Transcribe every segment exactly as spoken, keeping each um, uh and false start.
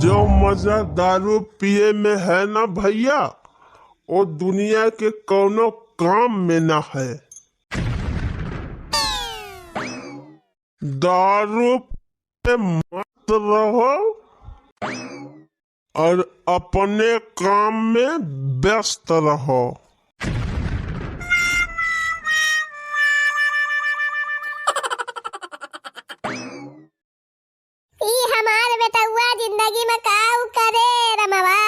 जो मजा दारू पिए में है ना भैया, वो दुनिया के कौनो काम में ना है। दारू पे मत रहो और अपने काम में व्यस्त रहो। ई हमार बेटउआ जिंदगी में काउ करे रमवा,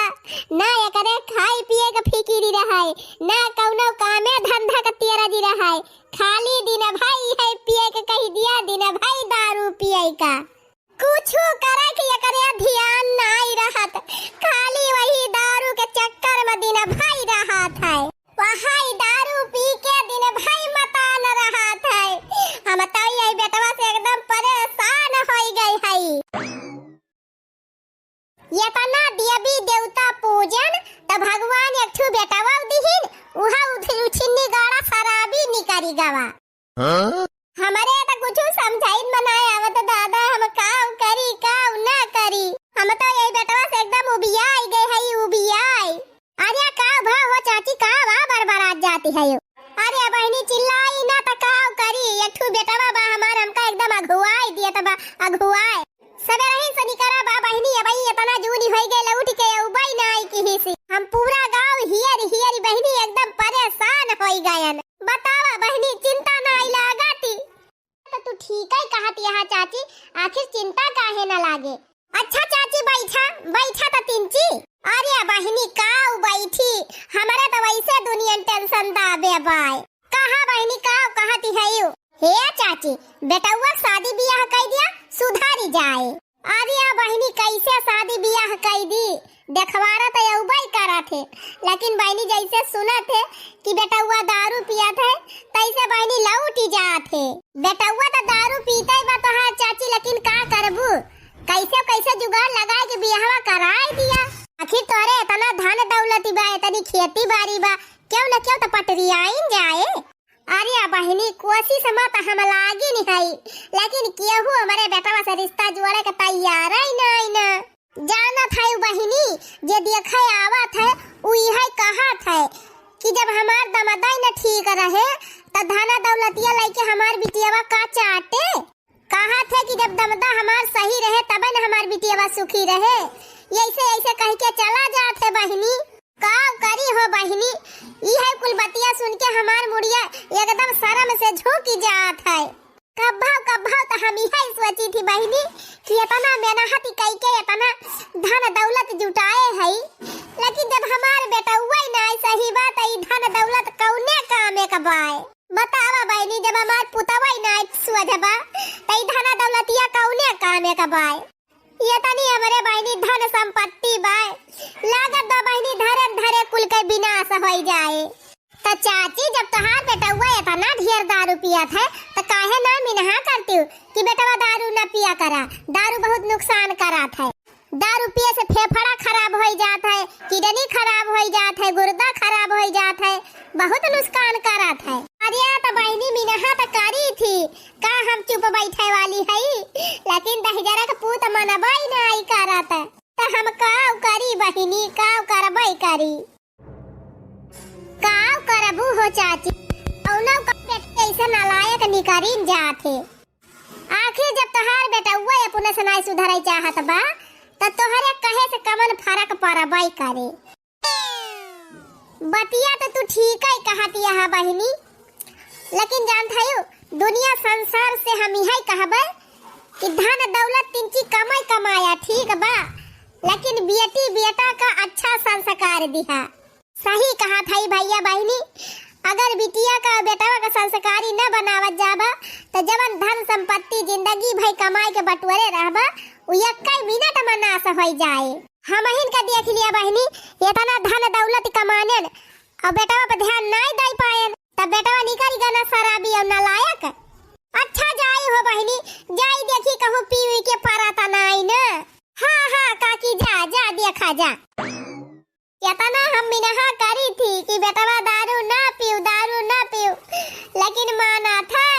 ना एकरे खाए पिए के फिकिरी रहै, ना कौनो कामे धंधा के तेरज रहै, खाली दिन भई है पिए के कहि दिया, दिन भई दारू पिए का। कुछु करे के एकरे ध्यान नाई रहत, खाली वही दारू के चक्कर में दिन भई रहत है। वही दारू पी के दिन भई मतान रहत है। हम तो यही बेटवा से एकदम परेशान होई गई है। एतना देवी देवता पूजन, त भगवान एक ठू बेटवा दिहिन, उहा उठ-, उछिन्नी गाड़ा शराबी निकरी गवा। हाँ? हमरे त कुछु समझाइन में नाय आवत दादा, हम काउ करी, काउ ना करी। हम तो यही बेटवा से एकदम उबियाई गए हई, उबियाई। अरे का भा हो चाची, का बा बरबरात जाती है यो? अरे बहिनी चिल्लाई ना त काउ करी, एक ठू बेटवा बा हमार, हमका एकदम अघुआई दियत बा, अघुआई। सबेरहिन से निकरा बा बहिनी, अबई एतना जूनी होई गए, लौट के अउबई नाई किहिसी। हम पूरा गाँव हियर हियर बहिनी एकदम परेशान होई गयन। बतावा बहिनी, चिंता नाई लागती। त तू ठीकै कहत यहा चाची, आखिर चिंता काहे न लागे। अच्छा चाची बैठा, बैठा त तिनची। अरे बहिनी काउ बैठी, हमरा त वैसे दुनियन tension दाबे बाय। कहा बहिनी काउ कहत हयू? हे चाची, बेटउआ क शादी बियाह कई दिया, सुधरी जाए। अरे बहिनी कैसे शादी बियाह कई दी? देखवारा त अउबई करत है, लेकिन बहिनी जैसे सुनत है कि बेटउआ दारू पियत है, तैसे बहिनी लौटी जात है। बेटउआ त दारू पीते बा तोहार चाची, लेकिन का करबू, कैसे कैसे जुगाड़ लगाए के बियाहवा कराए दिया। आखिर तोहरे एतना धन दौलत बा, एतनी खेती बाड़ी बा, क्यों न क्यों त पटरियाइन जाए। अरे बहिनी, कोशिश मा त हम लागिन हई, लेकिन केहू हमरे बेटवा से रिश्ता जोड़े के तैयार ही नाई न। जानत हई बहिनी, जे देखे आवत है, उ इहे कहत है कि जब हमार दमदई न ठीक रहे, त धना दौलतिया लइके हमार बिटियावा का चाटे। कहत है कि जब दमदा हमार सही रहे, तबे न हमार बिटियावा सुखी रहे। ऐसे ऐसे कह के चला जात है बहिनी। का करी हो बहिनी, इहे कुल बतिया सुन के हमार मुड़िया एकदम शर्म से झुक जात है। कब्बो कब्बो त हम इहे सोची थी बहिनी कि एतना मेहनत कई के एतना धन दौलत जुटाए हई, लेकिन जब हमार बेटउआ ही नाई सही बा त ई धन दौलत कौने कामे क बाय? बतावा बहिनी, जब हमार पुतवा ही नाई सोझ बा त ई धन दौलतिया कौने कामे क बाय? एतनी हमरे बहिनी धन संपत्ति बाय, लागत बा बहिनी धरे धरे कुल के विनाश होई जाए। त चाची, जब तोहार बेटउआ एतना ढेर दारू पियत है, त काहे ना मिनहा करतिउ कि बेटवा दारू न पिया करा, दारू बहुत नुकसान करत है। दारू पिए से फेफड़ा खराब होई जात है, kidney खराब होई जात है, गुर्दा खराब होई जात है, बहुत नुकसान करत है। अरे त बहिनी मिनहा त करी थी, का हम चुप बैठे वाली हई? लेकिन दहिजरा के पूत मनबई नाई करत, त हम काउ करी बहिनी, काउ करबई करी। काउ करबू हो चाची, कौनो का बेटी ऐसे नालायक निकरिन जात है। आखिर जब तोहार बेटउआ अपने से नाई सुधरई चाहत बा, त तोहरे कहे से कवन फरक परबई करे। बतिया त तू ठीकै कहत यहा बहिनी, लेकिन जानत हयू, दुनिया संसार से हम इहै कहबै कि धन दौलत तिनची कमाई कमाया ठीक बा, लेकिन बेटी बेटा का अच्छा संस्कार दिहा। सही कहत हई भैया बहिनी, अगर बिटिया का बेटवा का संस्कारी न बनावत जाबा, त जवन धन संपत्ति जिंदगी भई कमाई के बटोरे रहबा, उ एक्कै मिनट में नाश होई जाए। हमहिन का देख लिया बहिनी, एतना धन दौलत कमानेन अउर बेटवा पे ध्यान नाई दई पाएन, तब बेटवा निकरी गना शराबी अउर नालायक। अच्छा जाई हो बहिनी, जाई देखी कहूँ पी उई के परा त नाई न। हाँ हाँ काकी जा, जा देखा जा। एतना हम मिनहा करी थी कि बेटवा दारू ना पीऊ, दारू ना पीऊ, लेकिन माना थे।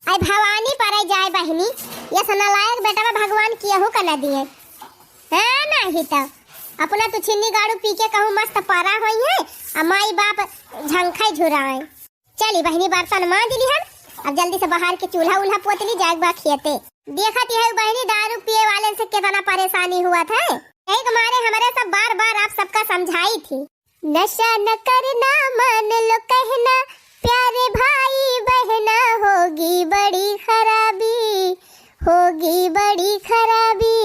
आई भवानी परे जाए बहिनी, ये सनालायक बेटवा भगवान केहू का न दिए। है नाही तो, अपना तू छिन्नी गाड़ू पी के कहूँ मस्त परा होइहैं, आ माई बाप झंखै झुराए। चली बहिनी, बर्तन माँज लिहन, अब जल्दी से बहार के चूल्हा उल्हा पोत ली, जाए बा खेते। देखत ही है बहिनी, दारू पिए वाले से कितना परेशानी हुआ था, यही के मारे हमरे सब बार बार आप सबका समझाई थी। नशा न करना, मान लो कहना, प्यारे भाई बहना, होगी बड़ी खराबी, होगी बड़ी खराबी।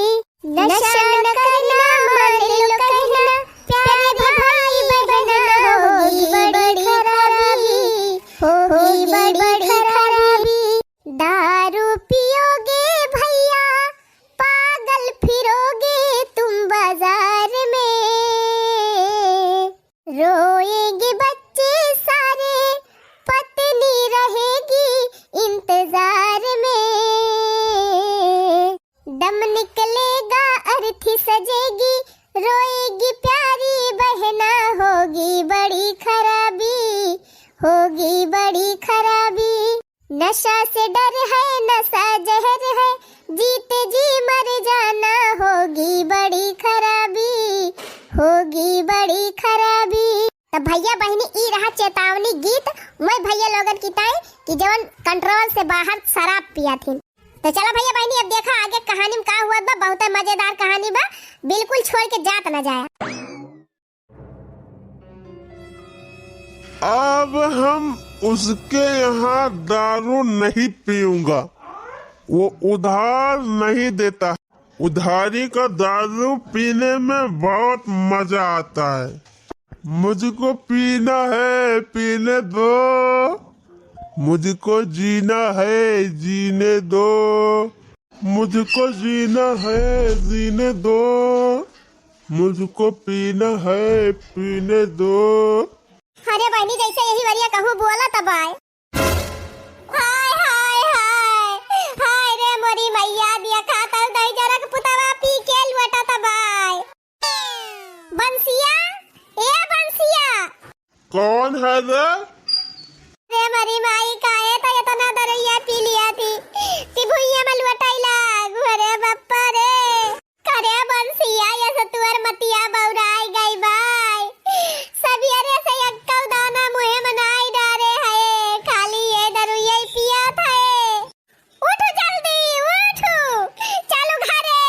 नशा न करना, मान लो कहना, प्यारे भाई बहना, होगी बड़ी खराबी, होगी बड़ी खराबी। दारू पियोगे भैया, पागल फिरोगे तुम बाजार में, रोएंगे बच्चे सारे, पत्नी रहेगी इंतजार में। दम निकलेगा, अर्थी सजेगी, रोएगी प्यारी बहना, होगी बड़ी खराबी, होगी बड़ी खराबी। नशा से डर है, नशा जहर है, जीते जी मर जाना, होगी बड़ी खराबी, होगी बड़ी खराबी। त भैया बहिनी, ई रहा चेतावनी गीत, वही भैया लोगन की ताई कि जवन control से बाहर शराब पिया थी। तो चला भैया बहिनी, अब देखा आगे कहानी में का हुआ बा, बहुत मजेदार कहानी बा, बिल्कुल छोड़ के जात ना जाया। अब हम उसके यहाँ दारू नहीं पीऊंगा, वो उधार नहीं देता। उधारी का दारू पीने में बहुत मजा आता है। मुझको पीना है, पीने दो। मुझको जीना है, जीने दो। मुझको जीना है, जीने दो। मुझको पीना है, पीने दो। अरे बहिनी, जैसे यही वरिया कहूँ बोला तब आए। हाय, हाय, हाय, हाय रे मोरी मैया, दिया खाता दही जरा के पुतवा पी के लुटा तब आए। बंसिया, ए बंसिया। कौन है रे? रे मरी माई, काहे तो इतना दरैया पी लिया थी? ती भुइया में लुटाई लाग, अरे बप्पा रे। करे बंसिया, ये से तुअर मतिया बौराई गई बाय। सबियरे से एक्कौ दाना मुँहे में नाई डारे है, खाली ये दरुइया ही पियत है। उठ जल्दी, उठ, चलू घरे।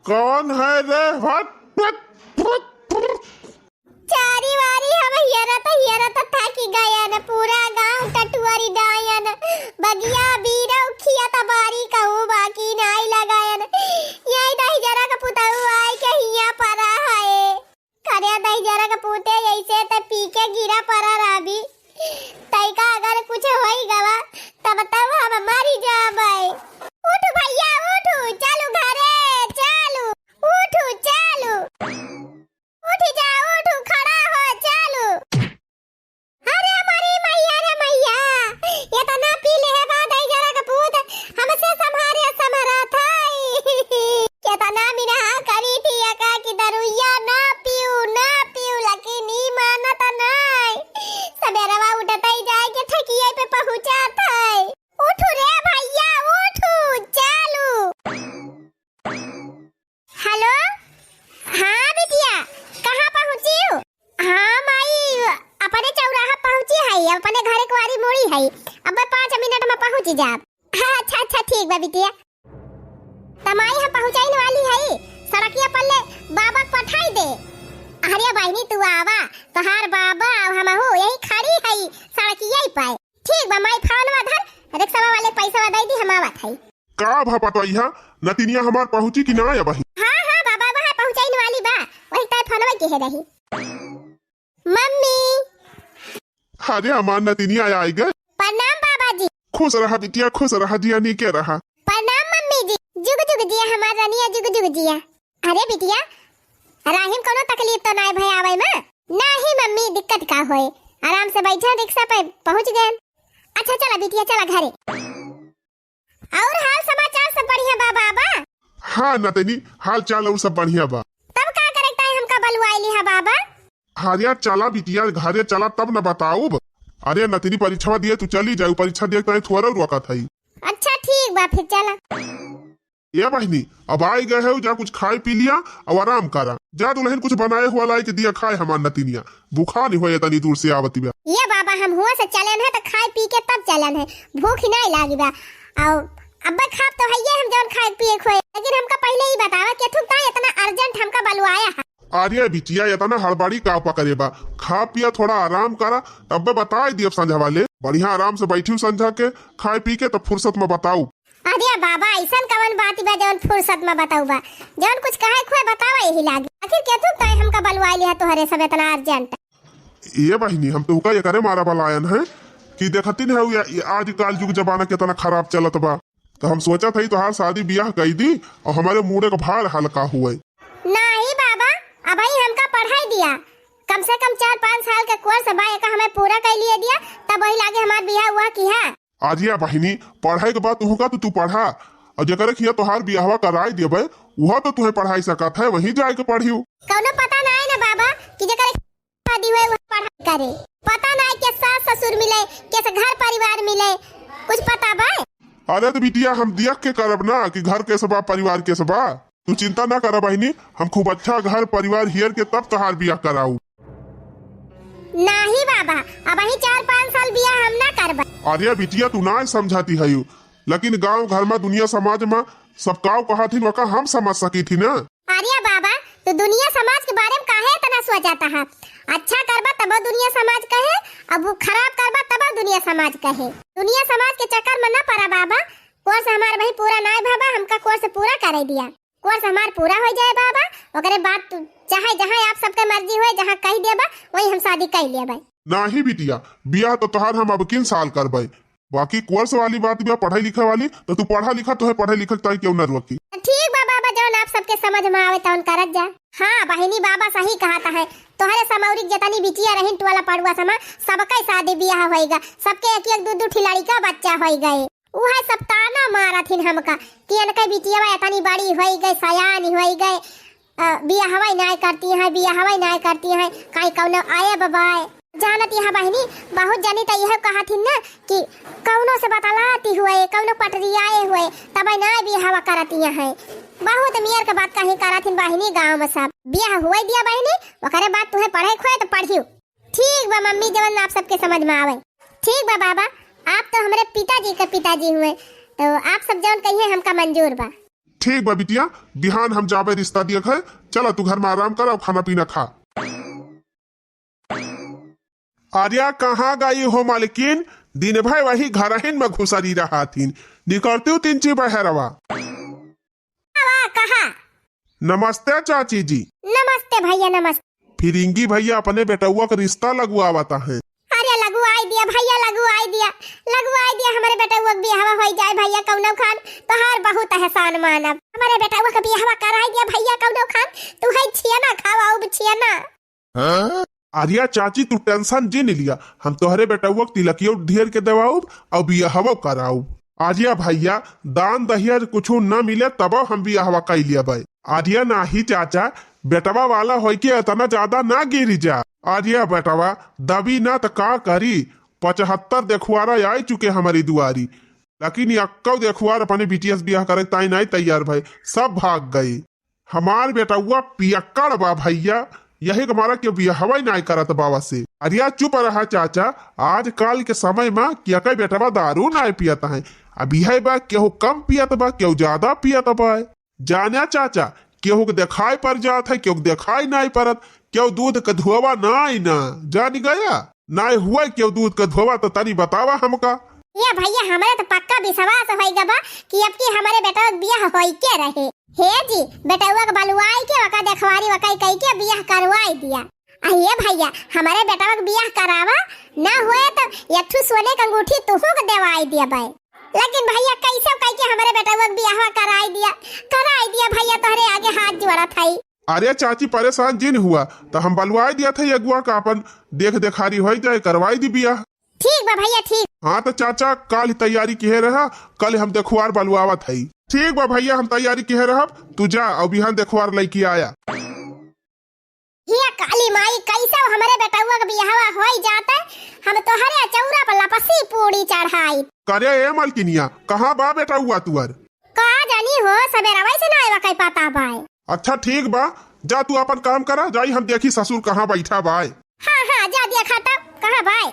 कौन है रे? हट, हट, हट, हट। चारी वारी हम हियरत हियरत थकी गयन, पूरा गाँव टटुअरी डायन, बगिया बीरौ खियत बारी कहूँ बाकी नाई लगायन। यही दही जरा के पुतहु आए के हिया परा है। करे दही जरा के पूते ऐसे त पी के गिरा परा रहबी। तैका अगर कुछ होई गवा तब तब हम मरी जाबै। उठ भैया उठ, चलू घरे चलू, उठ चलू, उठ जा उठ, खड़ा हो चलू। अरे मरी मैया रे मैया, इतना पी ले है बा दही जरा के पूत, हमसे संभारे समरत है। केतना मिनहा करी थी एका कि दरुइया ना पीऊ, ना पीऊ, लेकिन ई मानत नाय। सबेरवा उठत ही जाए के ठेकिया पे पहुँचत है। उठू रे भैया, उठू, चालू। हेलो, हाँ बिटिया, कहाँ पहुँची हो? हाँ माई, अपने चौराहा पहुँची है, अपने घरे कुआरी मुड़ी है, अब पाँच मिनट में पहुँची जाब। हाँ, अच्छा, अच्छा, ठीक बा बिटिया। त माई हम पहुँचाइन वाली है, सड़किया पर ले बाबा के पठाई दे। अरे बहिनी तू आवा, तोहार बाबा और हमहू यही खड़ी है सड़किया पे। ठीक बा माई, फोनवा धर, रिक्शा वाले पैसा दे दी, हम आवत है। का भा पतोहिया, नतिनिया हमार पहुँची कि ना अबही? हाँ, हाँ बाबा, वह पहुँचाइन वाली बा, वही तय फोनवा के है रही। मम्मी। अरे हमार नतिनिया आई गए। प्रणाम बाबा जी। खुश रहा बिटिया, खुश रहा, जिया नीके रहा। प्रणाम मम्मी जी, जुग जुग जिया हमार रनिया, जुग जुग जिया। अरे बिटिया, राहिम कोनो तकलीफ तो नाय भय आवे में? नाही मम्मी, दिक्कत का होए, आराम से बैठन रिक्शा पे पहुँच गए। अच्छा चला बिटिया, चला घरे। और हाल समाचार सब बढ़िया बा बाबा? हाँ नतनी, हाल चाल और सब बढ़िया बा। तब का करे ताई हमका बलुआइली है बाबा? अरे चला बिटिया, घरे चला तब न बताउब। अरे नतनी परीक्षा दिए तू चली जाऊ, परीक्षा दिए ताई थोड़ा रुका था। अच्छा ठीक बा फिर चला। ए बहिनी, अब आइ गए हो, जा कुछ खाए पी लिया अउ आराम करा। जा दुलहिन कुछ बनाए हुआ लाइ के दिया खाए हमार नतिनिया, भूखा नहीं होए तनी दूर से आवत बा। ए बाबा, हम हुआ से चलेन है त खाए पी के तब चलेन है, भूख ही नहीं लागी बा। अउ अब्बे खाब तो हइये हम जौन खाए पिए खोए, लेकिन हमका पहिले ई बतावा कि तू का इतना urgent हमका बलवाया है? अरे बिटिया, इतना हड़बड़ी का पकड़े बा, खा पिया थोड़ा आराम करा, तब्बे बताइ दियब संझा वाले। बढ़िया आराम से बैठिउ संझा के, खाए पी के तब फुर्सत में बताउ। अरे बाबा, अइसन कवन बात बा जौन फुर्सत में बताउबा? जौन कुछ कहे खोए बतावा यही लागे। आखिर के तू तय हमका बलवाइ लिया तोहरे सब इतना urgent? ए बहिनी, हम तोहका एकरे मारा बलायन है कि देखतिन है ये, ये आजकल जुग जमाना कितना खराब चलत बा, तो हम सोचत हई तोहार शादी बियाह कइ दी अउ हमरे मूड़े क भार हल्का हुए। नाही बाबा, अबही हमका पढ़ाई दिया, कम से कम चार पाँच साल के course बा, एका हमें पूरा कइ लिए दिया, तब वही लागे हमार बियाह हुआ कि है। अरे बहिनी, पढ़े के बात तुहका तो तू पढ़ा, अउ जेकरे खिया तोहार बियाहवा कराई देबे, उहा तो तुहे पढ़ाई सकत है, वहीं जाए के पढ़ियो। कौनो पता नाई ना बाबा कि जेकरे शादी होए वह पढ़ाई करे। पता नाई के सास ससुर मिले, कैसे घर परिवार मिले, कुछ पता बा? अरे तो बिटिया, हम देख के करब ना कि घर कैसे बा, परिवार कैसे बा। तू चिंता ना करा बहिनी, हम खूब अच्छा घर परिवार हियर के तब तोहार बियाह कराऊ। नाही बाबा, अबही चार पाँच साल बियाह हम ना करबा। अरे बिटिया, तू ना समझाती हयू, लेकिन गांव घर में, दुनिया समाज में सब काव कहत हिन, वका हम समझ सकी थी ना। अरे बाबा, तू दुनिया समाज के बारे में काहे इतना सोचता है? अच्छा करबा तबो दुनिया समाज कहे, अब वो खराब करबा तबो दुनिया समाज कहे। दुनिया समाज के चक्कर में ना पड़ा बाबा, course हमार वही पूरा नाय भवा, हमका course पूरा करे दिया। Course हमार पूरा होइ जाए बाबा, ओकरे बाद तू चाहे जहाँ आप सबके मर्जी होए, जहाँ कहि देबा, वहीं हम शादी कइ लेबे। नाही बिटिया, बियाह तो तोहार हम अबकिन साल करबे, बाकी course वाली बात बा, पढ़े लिखे वाली, तो तू पढ़ा लिखा, तोहे पढ़े लिखे ताई क्यों ना रोकी। ठीक बा बाबा, जौन आप सबके समझ में आवे तौन करत जा। हाँ बहिनी, बाबा सही कहत है, तोहरे समौरी के जतनी बिटिया रहिन टोला पड़ुआ समा, सबके शादी बियाह होइगा, सबके एक एक दू दू ठी लड़िका बच्चा होइ गए। उहे सब ताना मारत हिन हमका कि इनके बिटिया इतनी बड़ी होई गई, सयान होई गई, अ, बियाहवा ही नाय करती हैं, बियाहवा ही नाय करती हैं, काई कौनो आए बबाए। जानत यहाँ बहिनी, बहुत जनी त यह कहत हिन ना कि कौनो से बतलाती हुए, कौनो पटरियाए हुए, तब नाय बियाहवा करती हैं। बहुत मेर के बात कहीं करत हिन बहिनी गाँव में सब। बियाह हुए दिया बहिनी, ओकरे बाद तुहे पढ़े खोए तो पढ़ियो। ठीक बा मम्मी, जवन आप सबके समझ में आवे। ठीक बा बाबा, आप तो हमरे पिताजी के पिताजी हुए, तो आप सब जवन कहिए हमका मंजूर बा। ठीक बा बिटिया, बिहान हम जाबे रिश्ता दिया है। चला तू घर में आराम कर अउ खाना पीना खा। आर्या कहाँ गई हो मालकिन? दिन भर वही घरहिन में घुसरी रहत हिन, निकरतिउ तिनची बहरवा। आवा, कहा? नमस्ते चाची जी। नमस्ते भैया, नमस्ते। फिरिंगी भैया अपने बेटउआ के रिश्ता लगवावत हैं। अरे लगवाई दिया भैया, लगवाई दिया, लगवाई दिया, हमरे बेटउआ के बियाहवा होई जाए भैया कौनो खान, तोहार बहुत एहसान मानब। हमरे बेटउआ के बियाहवा कराई दिया भैया कौनो खान, तू है छियना खावा, उब छियना। आर्या चाची, तू tension जिन लिया, हम तोहरे बेटउआ के तिलकियो ढेर के देवाउब अउ बियाहवो कराउब। आर्या भैया, दान दहेज कुछु न मिले तबो हम बियाहवा कइ लेबै। आर्या नाही चाचा, बेटवा वाला होइके इतना ज्यादा ना गिरी जा। आर्या बेटवा दबी ना त का करी, पचहत्तर देखुआरा आइ चुके हमरी दुआरी, लेकिन यक्कौ देखुआर अपने बिटिया से बियाह करे ताई नाई तैयार भए, सब भाग गए। हमार बेटउआ पियक्कड़ बा भैया, यही के मारा केहू बियाहवा ही नाय करत बावा से। अरे चुप रहा चाचा, आजकाल के समय मा केकै बेटवा दारू नाय पियत है। अब यह बा केहू कम पियत बा, केहू ज्यादा पियत बा। जान्या चाचा, केहू के देखाई पर जात है, केहू के देखाई नाय परत, केहू दूध के धुआवा नाय ना, जान गया? नाय हुआ केहू दूध के धुआवा तो तनी बतावा हमका। ए भैया, हमरे तो पक्का विश्वास होई गबा कि अब की हमरे बेटवा के बियाह होई के रहे। हे जी, बेटवा के बलुआई के ओका देखवारी ओकाई कई के बियाह करवाई दिया। आ हे भैया, हमरे बेटवा के बियाह करावा, ना होए तो एक ठू सोने के अंगूठी तुहू के देवाई देबै। लेकिन भैया, कैसे कई के हमरे बेटवा के बियाहवा कराई दिया, कराई दिया भैया, तोहरे आगे हाथ जोड़त हई। अरे चाची, परेशान जिन हुआ, तो हम बलवाई दिया था अगुआ का, अपन देख देखारी होई जाए, करवाई दी बियाह। ठीक बा भैया, ठीक। हाँ तो चाचा, काल तैयारी किहे रहा, कल हम देखुआर बलवावत हई। ठीक बा भैया, हम तैयारी किहे रहब, तू जा अउ बिहान देखुआर लइके आया। हे काली माई, कैसे हमरे बेटउआ के बियाहवा होई जात, हम तोहरे चौरा पर लपसी पूड़ी चढ़ाई। करे ए मलकिनिया, कहाँ बा बेटउआ तुअर? का जानी हो, सबेरवा से ना आवा कई पता बाय। अच्छा ठीक बा, जा तू आपन काम करा, जाई हम देखी ससुर कहाँ बैठा बाय। हाँ, हाँ, जा देखा तब कहाँ बाय।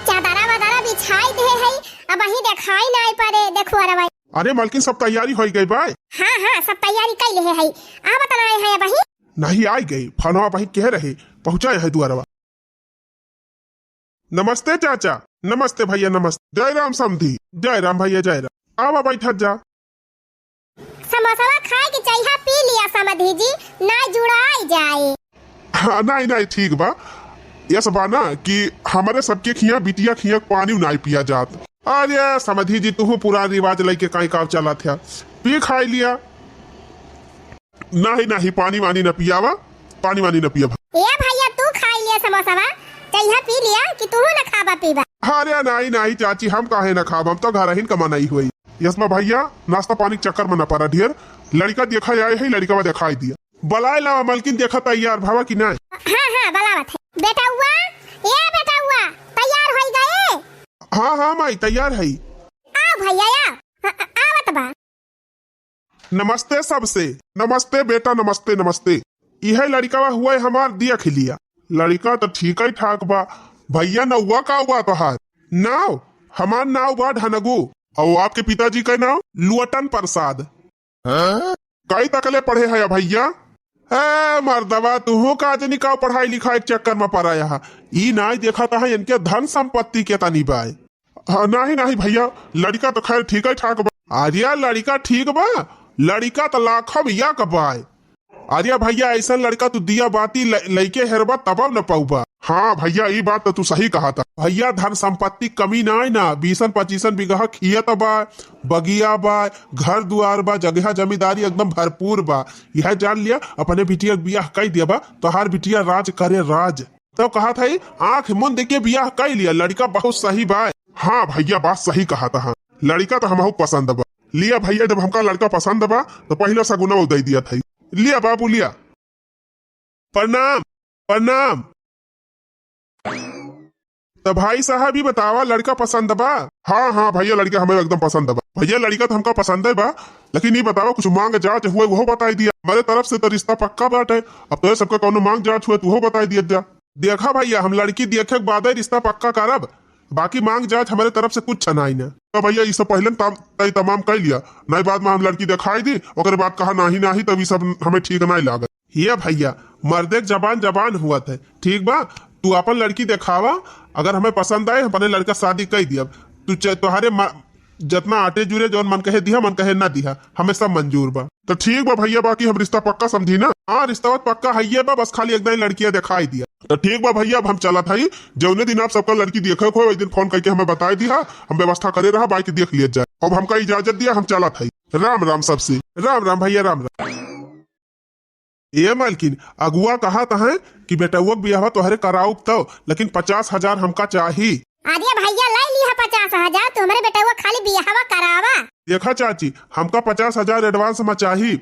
चादरा वादरा बिछाई दे है, अबहीं देखाई नाई पड़े, देखो अरे भाई। अरे मलकिन, सब तैयारी होई गई बाय। हाँ, हाँ, सब तैयारी कई ले है, आवा त नाई है अबहीं। नहीं, आई गई, फोनवा अबहीं कह रहे, पहुँचाए है दुआरवा। नमस्ते चाचा। नमस्ते भैया, नमस्ते। जय राम समधी। जय राम भैया, जय राम। आवा बैठत जा। समोसवा खाए के चाहिए, पी लिया समधी जी, ना जुड़ाई जाए। हाँ, नहीं, नहीं, ठीक बा। यस बा ना कि हमरे सबके खिया बिटिया खिया पानी नहीं पिया जात। अरे समधी जी, तुहू पुरान रिवाज लइके काई काव चलत है, पी खाई लिया। नाही, नाही, पानी वानी न पियावा, पानी वानी न पियब। ए भैया, तू खाई लिया समोसवा, चाहिए पी लिया कि तू न खाबा पीबा? अरे नाही, नाही चाची, हम काहे न खाब, हम तो घर हिन कमा नहीं हुई। यस बा भैया, नाश्ता पानी के चक्कर में न पड़ा ढेर, लड़का देखा आए है, लड़का देखाई दिया। बलाए लावा मलकिन, देखा तैयार भावा कि नहीं? हाँ, हाँ, बलावत है। बेटौआ, ए बेटौआ, तैयार होई गए? हाँ, हाँ माई, तैयार है। आओ भैया, आओ। आ, आ, आवत बा। नमस्ते सबसे। नमस्ते बेटा, नमस्ते, नमस्ते। इहे लड़िकवा हुआ हमार, देख लिया। लड़िका तो ठीक ही ठाक बा। भैया, नौवा का हुआ तोहार? नाव? हमार नाव बा ढनगू। और आपके पिताजी का नाव? लुअटन प्रसाद। हाँ? कई तकले पढ़े है भैया? ए मर्दवा, तुहू का जनी का पढ़ाई लिखाई के चक्कर में पड़ा है। ई नाई देखा था इनके धन संपत्ति के तनी बाय। हाँ, नाही, नाही भैया, लड़िका तो खैर ठीक है ठाक बा। अरे लड़िका ठीक बा, लड़िका तो लाखों में एक बाय। अरे भैया, ऐसा लड़का तू दिया बाती ल-, लइके हेरबा तब न पौबा। हाँ भैया, ई बात तो तू सही कहा था भैया, धन संपत्ति कमी ना है ना, बीसन पच्चीसन बीघा खेत बा, बगिया बा, घर दुआर बा, जगह जमींदारी एकदम भरपूर बा। यह जान लिया, अपने बिटिया के बियाह कई दिया बा, तोहार बिटिया राज करे राज। तब कहा था, आँख मुंद के बियाह कई लिया, लड़का बहुत सही बा। हाँ भैया, बात सही कहा था। हाँ, लड़का तो हमहू पसंद बा। लिया भैया, जब हमका लड़का पसंद बा, तो पहला सगुना दे दिया था। लिया बाबू, लिया। प्रणाम, प्रणाम। तो भाई साहब, ई बतावा, लड़का पसंद बा? हाँ, हाँ भैया, लड़का हमें एकदम पसंद बा। भैया, लड़का तो हमका पसंद है बा, लेकिन ई बतावा, कुछ मांग जांच हुए, वो बताई दिया। हमारे तरफ से तो रिश्ता पक्का बाटे। अब तो सबका कौनो मांग जांच हुए, तू बताई दिया जा। देखा भैया, हम लड़की देखे के बाद ही रिश्ता पक्का करब, बाकी मांग जांच हमारे तरफ से कुछ छनाई ना। तो भैया, ई सब पहले तम-, तय तमाम कर लिया, नहीं बाद में हम लड़की दिखाई दी, ओकरे बाद कहा नाही नाही, तब ई सब हमें ठीक नहीं लागत। ये भैया, मर्दे के जबान जबान हुआ थे, ठीक बा? तू अपन लड़की दिखावा, अगर हमें पसंद आए, हम अपने लड़का शादी कर दियब। तू च-, तोहरे म-, जितना आटे जुरे, जौन मन कहे दिहा, मन कहे ना दिहा, हमें सब मंजूर बा। तो ठीक बा भैया, बाकी हम रिश्ता पक्का समझी ना? हाँ, रिश्ता पक्का है ये बा, बस खाली एक दिन लड़कियां दिखाई दिया। तो ठीक बा भैया, अब हम चलत हई, जौने दिन आप सबका लड़की देखे को, वही दिन फोन करके हमें बताई दिहा, हम व्यवस्था करे रहा, बाकी देख लिया जाए। अब हमका इजाजत दिया, हम चलत हई। राम राम सबसे। राम राम भैया, राम राम। ए मालकिन, अगुआ कहत हैं कि बेटउआ के बियाहवा तोहरे कराउब तौ, लेकिन पचास हजार हमका चाही। अरे भैया, ले लिहा पचास हजार, तू हमरे बेटउआ खाली बियाहवा करावा। देखा चाची, हमका पचास हजार advance में चाही,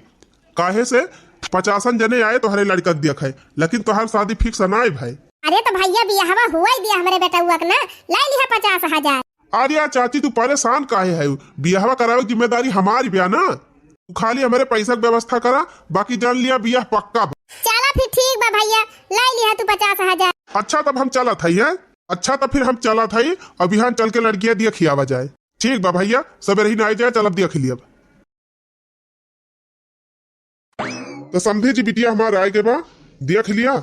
काहे से पचासन जने आए तोहरे लड़का के देखे, लेकिन तोहार शादी fix नाय भाई। अरे तो भैया, बियाहवा हुआ ही दिया हमरे बेटउआ के ना, ले लिहा पचास हजार। अरे यार चाची, तू परेशान काहे है? बियाहवा करावे की जिम्मेदारी हमारी बा ना। तू खाली हमरे पैसा के व्यवस्था करा, बाकी जान लिया बियाह पक्का बा। चला फिर ठीक बा भैया, ले लिहा तू पचास हजार। अच्छा तब हम चलत हई, हैं? अच्छा तब फिर हम चलत हई, और बिहान चल के लड़किया दिया खियावा जाए। ठीक बा भैया, सबेरे ही ना आई जाए, चलब दिया खिलियब। तो समधी जी, बिटिया हमार आए के बा, देख लिया,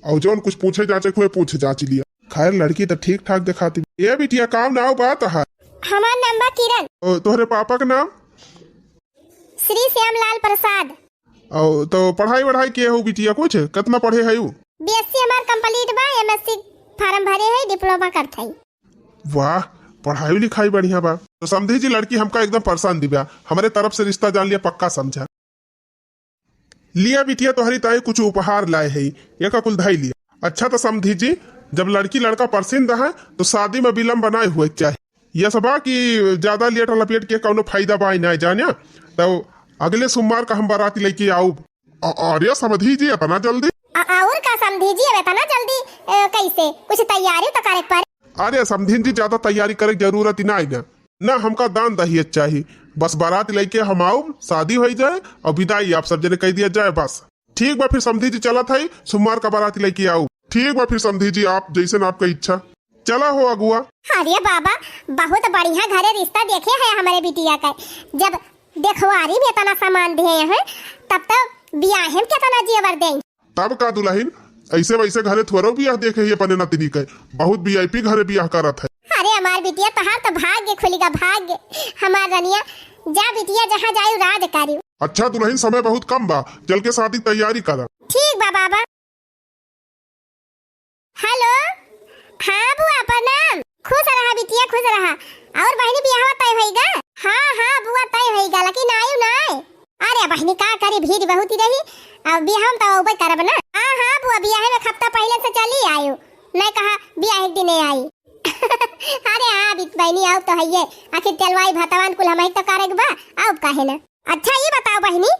और जौन कुछ पूछे जांचे के हुए पूछ जांच लिया। खैर, लड़की तो ठीक ठाक देखाती। ए बिटिया, का नाव बा तोहार? हमार नाम बा किरण। ओ, तोहरे पापा के नाम? श्री श्यामलाल प्रसाद। और तो पढ़ाई वढ़ाई किए हो बिटिया कुछ? कितना पढ़े है उ? BSc हमार complete बा, MSc form भरे है, diploma करत है। वाह, पढ़ाई लिखाई बढ़िया बा। तो समधी जी, लड़की हमका एकदम पसंद बा, हमरे तरफ से रिश्ता जान लिया, पक्का समझा। लिया बिटिया, तोहरी ताई कुछ उपहार लाए है, एका कुल धई लिया। अच्छा तो समधी जी, जब लड़की लड़का पसंद है तो शादी में विलम्ब बनाए हुए के चाहे। यह सब बा कि ज्यादा लेट लपेट के कौनो फायदा बाई ना जाने। तो अगले सोमवार का हम बाराती लेके आउब। अ-, अरे समधी जी, इतना जल्दी? अ-, और का समधी जी, अब इतना जल्दी, अ, कैसे? कुछ तैयारी तो करे के पड़े। अरे समधिन जी, ज्यादा तैयारी करे के जरूरत ही नाई ना। ना, हमका दान दहेज चाही। बस बारात लइके हम आउब, शादी होइ जाए और विदाई आप सब जने कइ दिया जाए बस। ठीक बा फिर समधी जी, चलत हई, सोमवार का बारात लइके आउब। ठीक बा फिर समधी जी, आप जैसन आपका इच्छा। चला हो अगुआ। अरे बाबा, बहुत बढ़िया घरे रिश्ता देखे है हमरे बिटिया का। जब देखवारी में इतना सामान दिए हैं, तब तो बियाहे में कितना जेवर दें। तब का दुलहिन, ऐसे वैसे घरे थोड़ो बियाह देखे ही अपने नतिनी के, बहुत वीआईपी घरे बियाह करत है। अरे हमार बिटिया, तोहार तो भाग्य खुलिगा, भाग्य। हमार रनिया, जा बिटिया, जहाँ जायु राज करिउ। अच्छा दुलहिन, समय बहुत कम बा, चल के शादी तैयारी करा। ठीक बा बाबा। हेलो, हाँ बुआ प्रणाम। खुश रहा बिटिया, खुश रहा। और बहिनी बियाहवा तय होइगा? हाँ हाँ बुआ तय होइगा, लेकिन आयु नाय। अरे बहिनी का करी, भीड़ बहुत ही रही। अब बियाह में तो अउबे करब ना। हाँ हाँ बुआ, बियाह में एक हफ्ता पहले से चली आयु। नहीं कहा बियाह एक दिने आई। अरे हाँ बि-, बहिनी आउब तो हइये। आखिर तेलवाई भतवान कुल हमही तो करेक बा, आउब काहे ना। अच्छा, ई बताओ बहिनी,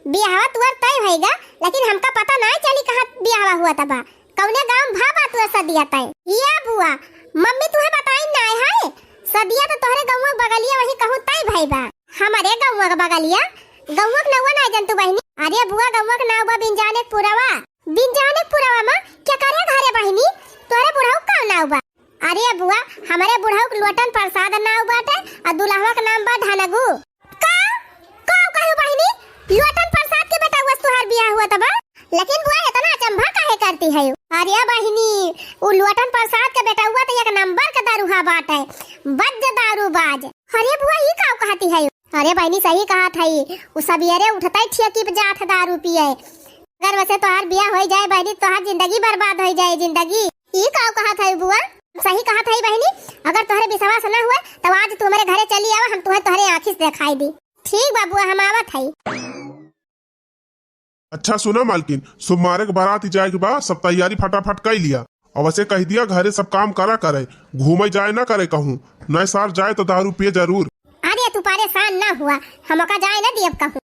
बियाहवा तुअर तय होइगा, लेकिन हमका पता नाय चली कहाँ बियाहवा हुआ तबा। कौने गाँव भा बा तुअर सदिया तय? या बुआ, मम्मी तुहे बताइन नाय है? सदिया तो तोहरे गौवा बगलिया वही कहूँ तय भई बा। हमरे गौवा के बगलिया? गौवा के नौवा नाय जनतू बहिनी? अरे बुआ, गौवा के नाव बा बिंजाने के पुरवा। बिंजाने के पुरवा मा केकरे घरे बहिनी? तोहरे बुढ़ऊ का नाव बा? अरे बुआ, हमरे बुढ़ऊ के लोटन प्रसाद नाव बाटे, आ दुल्हवा के नाम बा धनगू। का? का कहू बहिनी? लोटन प्रसाद के बेटउआ से तुहार बियाह हुआ तबा? लेकिन बुआ, इतना अचंभा काहे करती है? अरे बहिनी, उ लोटन प्रसाद के बेटउआ तो एक नंबर के दारूहा बाटे, बज्ज दारूबाज। अरे बुआ, ई का कहती है? अरे बहिनी, सही कहत है, उ सबेरे उठते ठेकी पे जात है दारू पिए। अगर वैसे तोहार बियाह होइ जाए बहिनी, तोहार जिंदगी बर्बाद होइ जाए, जिंदगी। ई का कहत है बुआ? सही कहत है बहिनी, अगर तोहरे विश्वास ना हुए तो आज तू हमरे घरे चली आवा, हम तुहे तोहरे आँखी से देखाई दी। ठीक बा बुआ, हम आवत है। अच्छा सुना मालकिन, सोमवारे के बारात जाए के बा, सब तैयारी फटाफट कई लिया। और वैसे कह दिया घरे सब काम करा करे, घूमे जाए ना करे कहूँ, नए साल जाए तो दारू पिए जरूर। अरे तू परेशान ना हुआ, हम ओका जाए ना दियब कहूँ।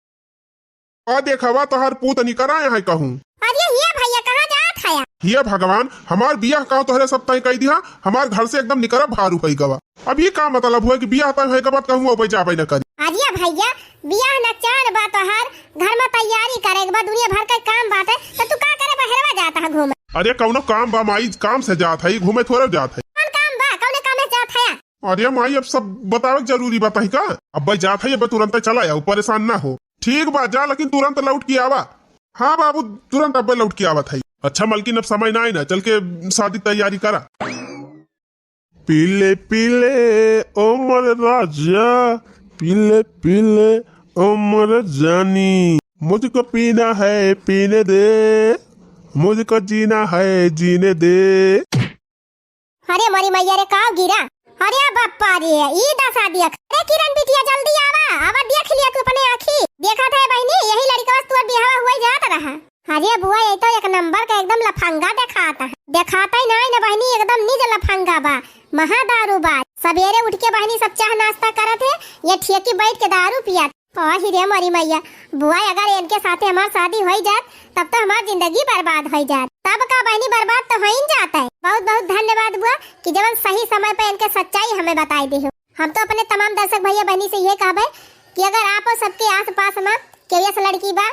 आ देखवा, तोहार पूत निकर आया है कहूँ। अरे ये भैया, कहाँ जात है? हे भगवान, हमार बियाह का तोहरे सब तय कई दिया, हमार घर से एकदम निकरा भारू होई गवा। अब ये का मतलब हुआ कि बियाह तय होए के बाद कहूँ अबे जाबे न करी? अरे भैया, बियाह न चार बा तोहार, घर में तैयारी करे के बा, दुनिया भर के काम बाटे, तो तू का करे बहरवा जात है घूमे? अरे कौनो काम बा माई, काम से जात है, घूमे थोड़े जात है। कौन काम बा, कौने काम से जात है? अरे माई, अब सब बतावे के जरूरी बा तही का? अबे जात है, अबे तुरंत चला आओ, परेशान ना हो। ठीक बा, जा लेकिन तुरंत लौट के आवा। हाँ बाबू, तुरंत अबे लौट के आवत है। अच्छा मलकिन, अब समय ना है ना, चल के शादी तैयारी करा। पीले पीले ओ मोर राजा, पीले पीले ओ मोर जानी, मुझको पीना है पीने दे, मुझको जीना है जीने दे। अरे मोरी मैया रे, काव गिरा? अरे बप्पा रे, ई दशा देख। अरे किरण बिटिया, जल्दी आवा, आवा देख लिया तू अपने आँखी। देखत है बहिनी, यही लड़िकवा से तोर बियाहवा हुआ जात रहा। अरे बुआ, ये तो एक नंबर का एकदम लफंगा देखात है। देखात ही नहीं ना बहिनी, एकदम निज लफंगा बा, महादारू बा। सबेरे उठ के बहिनी सब चाह नाश्ता करत है, ये ठेकी बैठ के दारू पियत। आही रे मोरी मैया, बुआ, अगर इनके साथे हमार शादी होई जात, तब तो हमार जिंदगी बर्बाद होई जात। तब का बहिनी, बर्बाद तो होइन जात है। बहुत बहुत धन्यवाद बुआ कि जवन सही समय पे इनके सच्चाई हमें बताई देहो। हम तो अपने तमाम दर्शक भैया बहिनी से ये कहबे कि अगर आप सबके आसपास में केहू ऐसा लड़की बा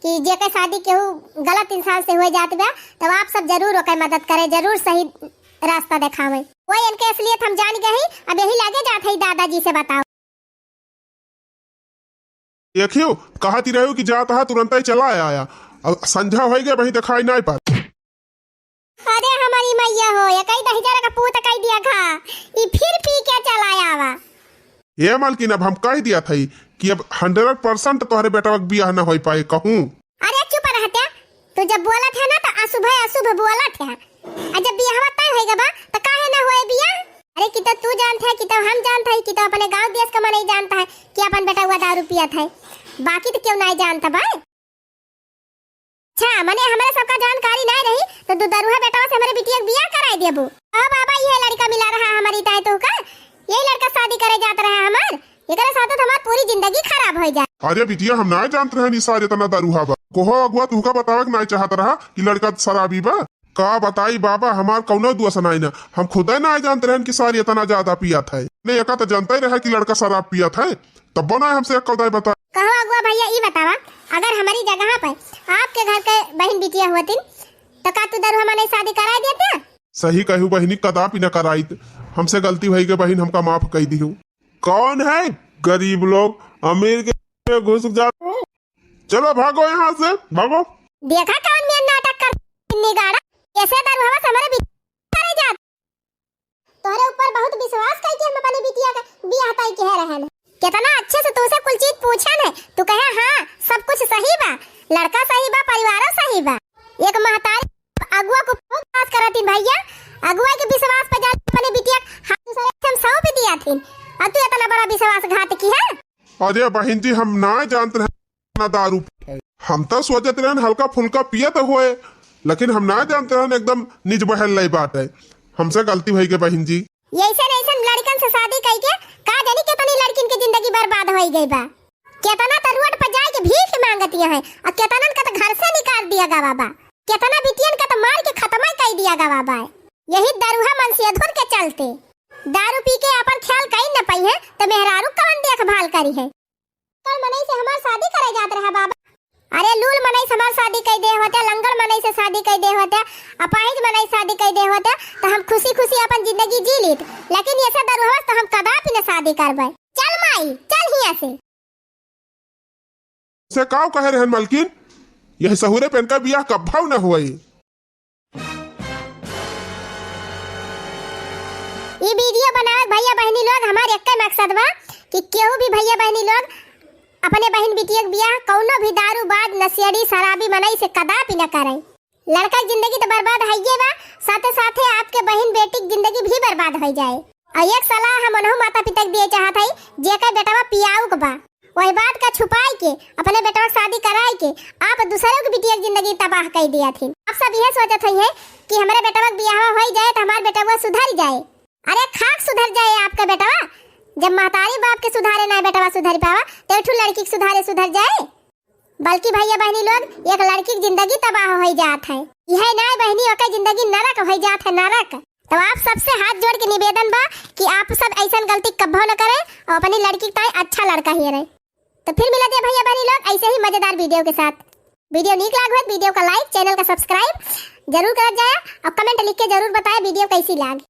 कि जेकर शादी केहू गलत इंसान से हो जात बा, तो आप सब जरूर ओकर मदद करें, जरूर सही रास्ता देखावें। वो इनके असलियत हम जान गए ही, अब यही लागे जात है दादाजी से बताओ। देखियो, कहती रहो कि जात हा, तुरंत ही चला आया। अब संझा होई गए, वहीं दिखाई नहीं पात। अरे हमारी मैया हो, ये कई दहिजरा का पूत कई दिया घा, ई फिर पी के चला आवा। ए मालकिन, अब हम कह दिया था कि अब हंड्रेड परसेंट तोहरे बेटवा के बियाह न होई पाए कहूँ। अरे चुप रहत्या, तू जब बोलत है ना तो अशुभ अशुभ बोलत है। आ जब बियाहवा तय होई गबा तो काहे ना होए बियाह? अरे कि तो तू जानत है, कि तो हम जानत है, कि तो अपने गांव देश का मनई जानत है कि अपन बेटवा दारू पियत है, बाकी तो क्यों नहीं जानत बा? अच्छा, मने हमरे सबका जानकारी नाय रही, तो तू दरुहा बेटवा से हमरे बिटिया के बियाह कराई देबू। ओ बाबा, ये लड़का मिला रहा हमारी ताई तो का, ये लड़का शादी करे जात रहा हमार, एकरे साथे तो हमार पूरी जिंदगी खराब हो जाए। अरे बिटिया, हम नाय जानत रहे निसार इतना दरुहा बा। कोहो अगुआ तुहका बतावे के नाय चाहत रहा कि लड़का शराबी बा। का बताई बाबा, हमार कउनो दोष नाहीं ना, हम खुदे नाहीं जानत रहन कि सारी इतना ज्यादा पियत है। ने एका त जानते रहे कि लड़का शराब पियत है, तब्बो नाहीं हमसे एक कउदाई बताई। कहो अगुआ भइया, ई बतावा, अगर हमरी जगह पे आपके घर के बहिन बिटिया होतिन, त का तू दरुहा मनई शादी कराई देते? सही कहू बहिनी, कदापि न कराइत। हमसे गलती भई के बहिन, हमका माफ कई दिहु। कौन है गरीब लोग अमीर के में घुस जाते हैं? चलो भागो यहाँ से, भागो। देखा कौन मेर नाटक कर निगाड़ा। ऐसे दरुहवा से हमरे बिटिया करे जात। तोहरे ऊपर बहुत विश्वास कई के हम अपनी बिटिया का बियाह तय किहे रहन। कितना अच्छे से तुमसे कुल चीज पूछन है, तू कहे हाँ, सब कुछ सही बा, लड़का सही बा, परिवारो सही बा। एक महतारी अगुआ को बहुत बात करत ही भइया, अगुआ के विश्वास पे जाके अपने बिटिया के हाथ दूसरे के हम सौंप दिया थी, और तू इतना बड़ा विश्वासघात किहे। अरे बहिन जी, हम ना जानत रहन ना दारू पिए। हम तो सोचत रहन हल्का फुल्का पियत होए, लेकिन हम ना जानत रहन एकदम निज बहल लई बाटे। हमसे गलती भई गे बहिन जी। ऐसन ऐसन लड़कन से शादी कई के का जानी कितनी लड़किन के जिंदगी बर्बाद होई गई बा। कितना तो रोड पर जाए के भीख मांगतिया है और कितनन का तो घर से निकाल दिया गवा बा। कितना बिटियन का तो मार के खत्म कई दिया गवा बा। यही दरुहा मनसेधुर के चलते दारू पी के अपन ख्याल कई न पाई है तो मेहरारू कवन देखभाल करी है। लंगड़ मनई से हमार शादी करे जात रहा बाबा। अरे लूल मनई से हमार शादी कई दे होते, लंगड़ मनई से शादी कई दे होते, अपाहिज मनई शादी कई दे होते, तो हम खुशी खुशी अपन जिंदगी जी लीत। लेकिन ये सब दरुहवा से तो हम कदापि न शादी करबे। चल माई, चल हियां से। से काव कहे रहन मलकिन, यह सहुरे पे इनका बियाह कब्बो न होई। ई वीडियो बनावे के भइया बहिनी लोग, हमार एक्के मकसद बा कि केहू भी भइया बहिनी लोग अपने बहिन बिटिया के बियाह कउनो भी दारूबाज, नशेड़ी, शराबी मनई से कदापि न करे। लड़का के जिंदगी तो बर्बाद हइये बा, साथे साथे आपके बहिन बेटी के जिंदगी भी बर्बाद होइ जाए। और एक सलाह हम उनहु माता पिता के दिए चाहत हई, जेकर बेटवा पियाऊ के बा, वही बात का छुपाई के अपने बेटवा के शादी कराई के आप दूसरों के बिटिया के जिंदगी तबाह कर दिया थी। आप सब यह सोचत हई है कि हमारे बेटवा के बियाह हो जाए तो हमार बेटवा सुधर जाए। अरे खाक सुधर जाए आपका बेटवा, जब महतारी बाप के सुधारे ना बेटवा सुधर पावा तो एक ठो लड़की के सुधारे सुधर जाए। बल्कि भइया बहिनी लोग, एक लड़की की जिंदगी तबाह हो जात है। यह ना बहिनी, ओकर जिंदगी नरक हो जात है, नरक। तो आप सबसे हाथ जोड़ के निवेदन बा कि आप सब ऐसन गलती कब्बो न करें और अपनी लड़की के ताई अच्छा लड़का ही रहे। तो फिर मिला दे भइया बहिनी लोग ऐसे ही मजेदार वीडियो के साथ। वीडियो नीक लाग हो तो वीडियो का like, चैनल का subscribe जरूर करत जाए और comment लिख के जरूर बताए वीडियो कैसी लाग।